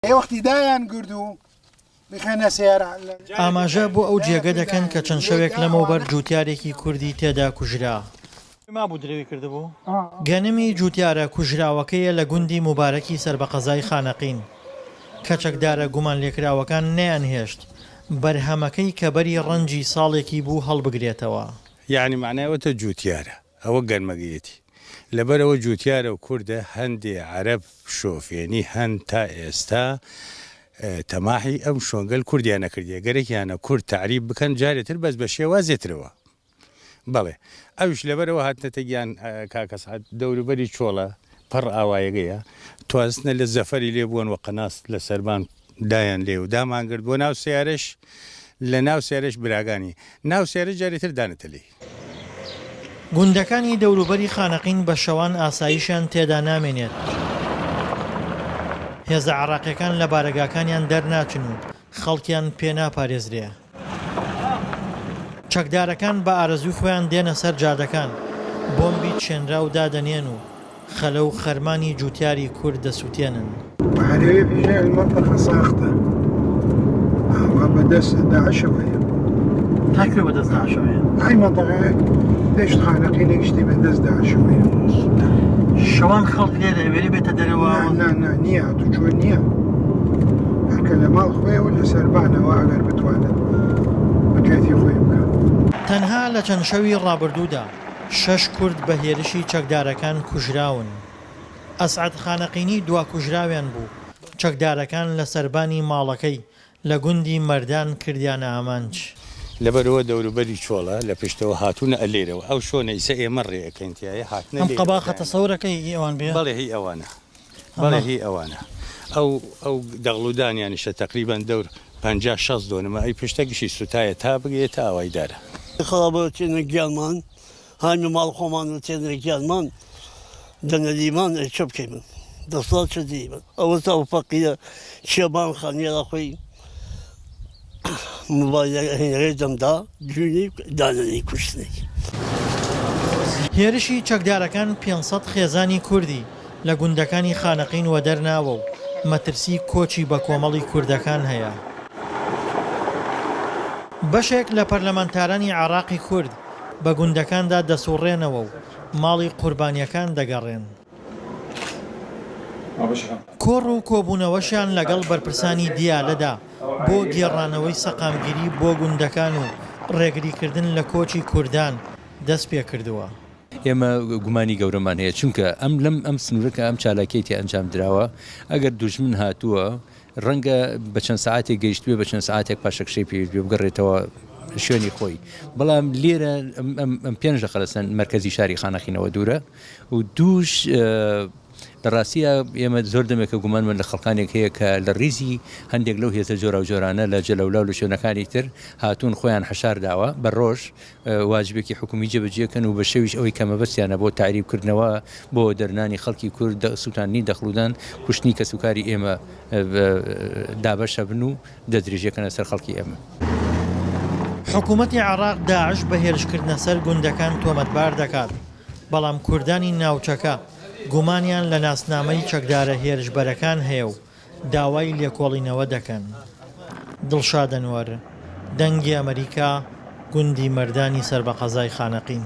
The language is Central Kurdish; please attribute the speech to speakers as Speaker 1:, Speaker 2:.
Speaker 1: ئێ وەختی دایان گرد و بخەنە سێرە.
Speaker 2: ئاماژە بۆ ئەو جێگە دەکەن کە چەند شەوێک لەمەوبەر جووتیارێکی کوردی تێدا کوژرا. گەنمی جووتیارە کوژراوەکەیە لە گوندی موبارەکی سەر بە قەزای خانەقین، کە چەکدارە گومانلێکراوەکان نەیانهێشت بەرهەمەکەی کە بەری ڕەنجی ساڵێکی بوو هەڵبگرێتەوە.
Speaker 3: یەعنی مەعنای ئەوەتە جووتیارە. ئەوە گەرمەگەیەتی لەبەرئەوە جوتیارە و کوردە هەندێ عەرەب شۆفێنی هەن تا ئێستا تەماحی ئەم شۆنگەل کوردیان نەکردیە گەرەکیانە کورد تەعریب بکەن جارێ تر بەس بە شێوازێ ترەوە بەڵێ ئەویش لەبەرئەوە هاتنەتە گیان کاکە سەعد دەوروبەری چۆڵە پەڕ ئاوایەگەیە تواستنە لە زەفەری لێ بوەن وە قەناس لە سەربان دایان لێ و دامان گرت بۆ ناو سەیارەش لە ناو سەیارەش براگانی ناو سەیارەش جارێ تر دانەتە لێی.
Speaker 2: گوندەکانی دەوروبەری خانەقین بە شەوان ئاسایشیان تێدا نامێنێت، هێزە عێراقییەکان لە بارەگاکانیان دەرناچن و خەڵکیان پێ ناپارێزرێ. چەکدارەکان بە ئارەزووی خۆیان دێنە سەر جادەکان، بۆمبی چێنراو دادەنێن و خەلە و خەرمانی جوتیاری کورد دەسوتێنن.
Speaker 1: هەرێ بیژە المنطقە ساختە ئاوا بە دەست داعشەوەیە.
Speaker 2: تا کوێ بە دەست داعشەوەیە؟
Speaker 1: ئەی مەنتەقە دەشت خانەقینە گشتی بە دەست داعشەوەیە.
Speaker 2: شەوان خەڵک لێرە ئەوێرێ بێتە دەرەوە؟
Speaker 1: نا نا نا نییە هاتوچۆ نییە. هەرکە لە ماڵ خۆیەوە لە سەربانەوە ئەگەر بتوانێت بکەتی خۆی بکات.
Speaker 2: تەنها لە چەند شەوی ڕابردوودا شەش کورد بە هێرشی چەکدارەکان کوژراون. ئەسعەد خانەقینی دوا کوژراویان بوو، چەکدارەکان لە سەربانی ماڵەکەی لە گوندی مەردان کردیانە ئامانج.
Speaker 3: لەبەرئەوە دەوروبەری چۆڵە، لە پشتەوە هاتوونە ئەلێرەوە، ئەو شۆنە ئیسە ئێمە ڕێ ئەکەین تیایە، هاتنە
Speaker 2: ئەم
Speaker 3: لێرەوە
Speaker 2: قەباخە
Speaker 3: دایانە.
Speaker 2: تەسەورەکەی هی ئەوان بێ؟
Speaker 3: بەڵێ هی ئەوانە، بەڵێ هی ئەوانە. ئەو ئەو دەغڵودانیانیشە تەقریبەن دەور 50 60 دۆنمە، ئەی پشتە گشی سوتایە تا بگەیەتە ئاوای دارە.
Speaker 4: خەڵابە تێنە گیانمان هامی ماڵ خۆمان و تێنە گیانمان دەنە لیمان ئەی چە بکەیمن دەسڵات چە دیمن ئەوەتا ئەو فەقیرە چێبان خانیەرا خۆی مۆبایلەکەی دەمدا دوێنێ دانەنەی کوشتنی.
Speaker 2: هێرشی چەکدارەکان 500 خێزانی کوردی لە گوندەکانی خانەقین وەدەرناوە و مەترسی کۆچی بەکۆمەڵی کوردەکان هەیە. بەشێک لە پەرلەمانتارانی عێراقی کورد بە گوندەکاندا دەسوڕێنەوە و ماڵی قوربانییەکان دەگەڕێن. کۆڕ و کۆبوونەوەشیان لەگەڵ بەرپرسانی دیالەدا بۆ گێڕانەوەی سەقامگیری بۆ گوندەکان و ڕێگریکردن لە کۆچی کوردان دەستپێکردووە.
Speaker 5: ئێمە گومانی گەورەمان هەیە چونکە ئەم لەم ئەم سنوورە کە ئەم چالاکیەی تێ ئەنجام دراوە ئەگەر دوژمن هاتووە ڕەنگە بە چەند سەعاتێک گەیشتبێ بە چەند سەعاتێک پاشەکشەی پێویست بێ بگەڕێتەوە شوێنی خۆی بەڵام لێرە ئەم پێنج دەقە لەسەر مەرکەزی شاری خانەقینەوە دوورە و دووش لە ڕاستییا ئێمە زۆر دەمێکە گومانمان لە خەڵکانێک هەیە کە لە ڕیزی هەندێک لەو هێزە جۆراوجۆرانە لە جەلەولا و لە شوێنەکانی تر هاتوون خۆیان حەشار داوە بە ڕۆژ واجبێکی حکومی جێبەجێ کەن و بە شەویش ئەوەی کە مەبەستیانە بۆ تەعریب کردنەوە بۆ دەرنانی خەڵکی کورد سوتاندنی دەخڵودان کوشتنی کەسوکاری ئێمە دابەش ئەبن و دەستدرێژیەکەنە سەر خەڵکی ئێمە.
Speaker 2: حکومەتی عێراق داعش بە هێرشکردنە سەر گوندەکان تۆمەتبار دەکات، بەڵام کوردانی ناوچەکە گومانیان لە ناسنامەی چەکدارە هێرشبەرەکان هەیە و داوای لێکۆڵینەوە دەکەن. دڵشاد ئەنوەر، دەنگی ئەمەریکا، گوندی مەردانی سەر بە قەزای خانەقین.